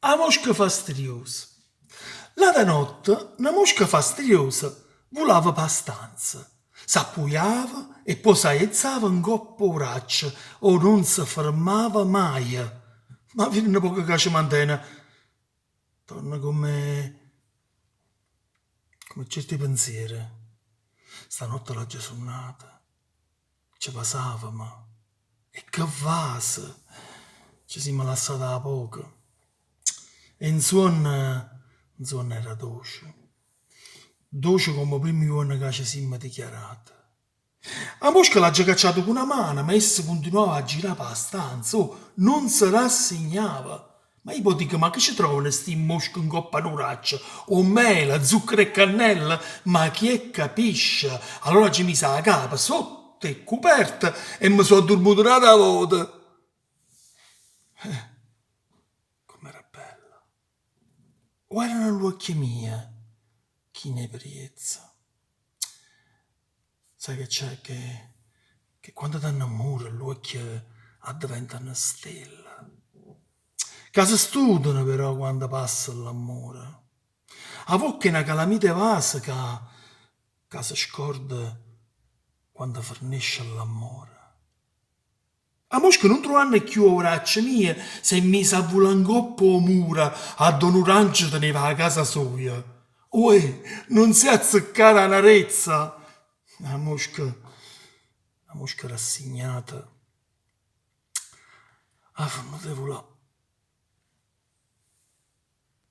A mosca fastidiosa. L'ata notte na mosca fastidiosa vulava p' 'a stanza, s'appuiava e po' s'aizzava 'ncopp' 'o vraccio o nun se fermava maje. Ma vide nu poco ca ce mantene. Torna comme comme cierti penziere. Stanotte l'aggio sunnata. Ce vasavemo. E che vase! Ce simmo lassate 'a poco. E 'nzuonno, 'nzuonno era doce. Doce comme 'o primmo juorno ca ce simmo dichiarate. A mosca l'aggio cacciata cu na mano, ma essa cuntinuava a girà p' 'a stanza, oh, nun se rassignava. Ma io po' dico, ma che ce trovano sti mmosche 'ncopp' a nu vraccio? O mele, zucchero e cannella? Ma chi 'e capisce? Allora aggio miso 'a capa sott' 'e cuperte e me so' addurmuto n'ata vota. Eh, comm'era bella. O erano ll'uocchie mie chine 'e priezza? Sai che c'è? Che che quando t'annammure ll'uocchie addeventano stelle. Ca se stutano però quando passa l'ammore. A vocca è na calamita 'e vase ca ca se scorda quando fernesce l'ammore. A mosca nun truvanno cchiù 'o vraccio mio s'è misa a vulà 'ncopp' 'o muro addò nu rangio teneva 'a casa soja. Uè, nun s'è azzeccata na rezza! A mosca, 'a mosca rassignata ha fernuto 'e vulà.